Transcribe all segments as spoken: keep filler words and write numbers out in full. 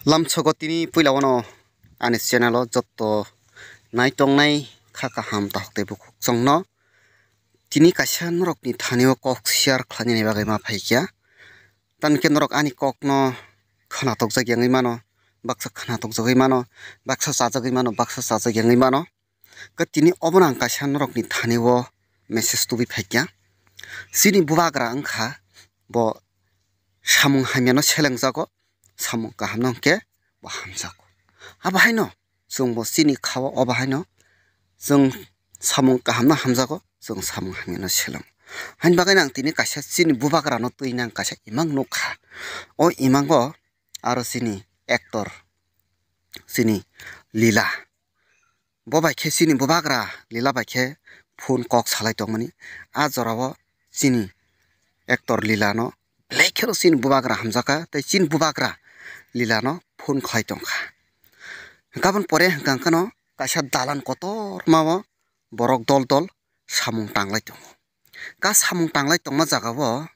Lamsogo tini puila wano ani channel o jotto naitongnai kha kaham tahok tei bukhuk chongno. Tini kaisa norokni thani o kok share khlainani bagwi ma phaikha. Tamni khe norok ani kokno khwnatok jak yangwi mano, baksa khwnatok jagwi mano, baksa chajagwi mano, baksa chajak yangwi mano. Khe tini obono ang kaisa norokni thani o message tubui phaikha. Chini bubagra wngkha bo samung hamyano selengjago, samung kahamno hwnkhe bo hamjago. Abo haino chwngbo chini kha-o obo haino chwng samung kahamno hamjago, chwng samung hamyano selengo. Haini bagwino ang tini kaisa chini bubagrano twino ang kaisa imang nukha. O imango aro chini actor, chini Lila. Bo bai khe chini bubagra Lila bai khe phone kok salai tongmani. A jorao chini actor Lila no belai kheno chini bubagra hamjakha tei chini bubagra Lila no phone khlai tongkha. Hwnkhe aboni pore hwnkha hwnkhe no kaisa dalan kotorma o borok dol dol samung tanglai tongo. Ka samung tanglai tongma jagao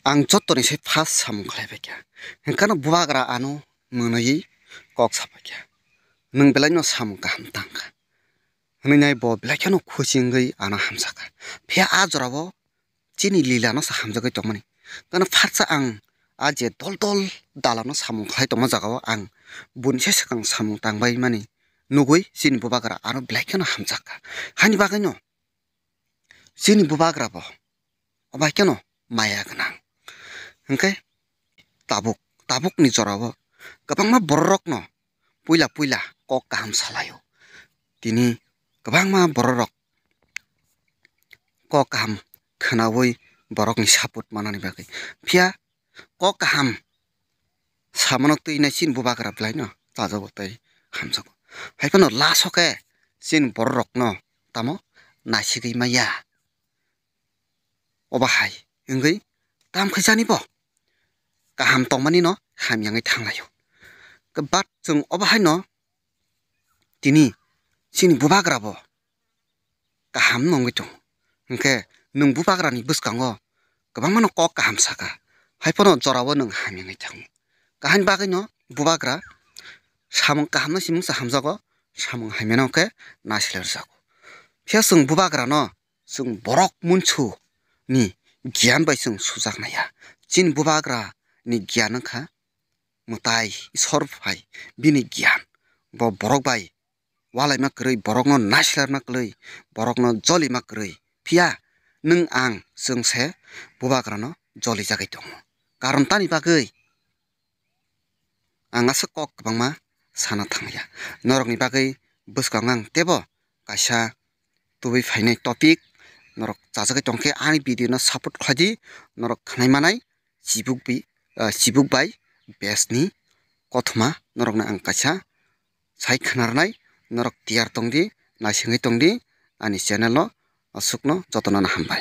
ang jottoni se first samung khlai paikha. Hwnkhe no bubagra ano mwnwi kok sapaikha, "Nwng belai no samung kaham tangkha," hwnwi nai bo belai kheno khusi wngwi ano hamjakha. Phiya a jorao chini Lila no se hamjagwi tongmani. Kano pharsa ang a je dol dol dalano samung khlai tongma jagao ang buni se swkang samung tangbai mani nugwi chini bubagra ano belai kheno hamjakha. Haini bagwino chini bubagra bo obo hai kheno maya gwnang. Hwnkhe tabuk, tabukni jorao kwbangma bororokno puila puila kok kaham salaio. Tini kwbangma bororok kok kaham khwnaui borokni support manani bagwi. Phiya kok kaham samano twi nai chini bubagra belai no chajago tei hamjago. Hai phano last o khe chini bororokno tamo naisigwi maya. Obo hai wngwi tam khe jani bo kaham tongmani no hamya wngwi thanglaio. But chwng obo hai no tini chini bubagra bo kaham no wngwi tongo. Hwnkhe nwng bubagrani bwskango kwbangma no kok kaham saka, hai phano jorao nwng hamya wngwi thango. Kaham bagwi no bubagra samung kaham no simung sa hamjago, samung hamya no khe naisle rwjago. Phiya chwng bubagra no chwng borok munsu ni giyan bai chwng sujak naiya. Chini bubagra ni giyan wngkha mwtai, Isor phai bini giyan. Bo borok bai walaima kwrwi, borokno naislerma kwrwi, borokno jolima kwrwi. Phiya nwng ang chwng se bubagrano jolijagwi tongo. Karon tani bagwi ang aswk kok kwbangma sana thangya. Norokni bagwi bwskango ang teibo kaisa tubui phainai topic norok chajagwi tongkhe ani video no support khlaidi. Norok khwnai manai chibuk bi, ah, chibuk bai best ni kothoma norokno ang kaisa sai khwnarnai. Norok tiyar tongdi, naisingwi tongdi ani channel o. Aswkno jotono no hambai.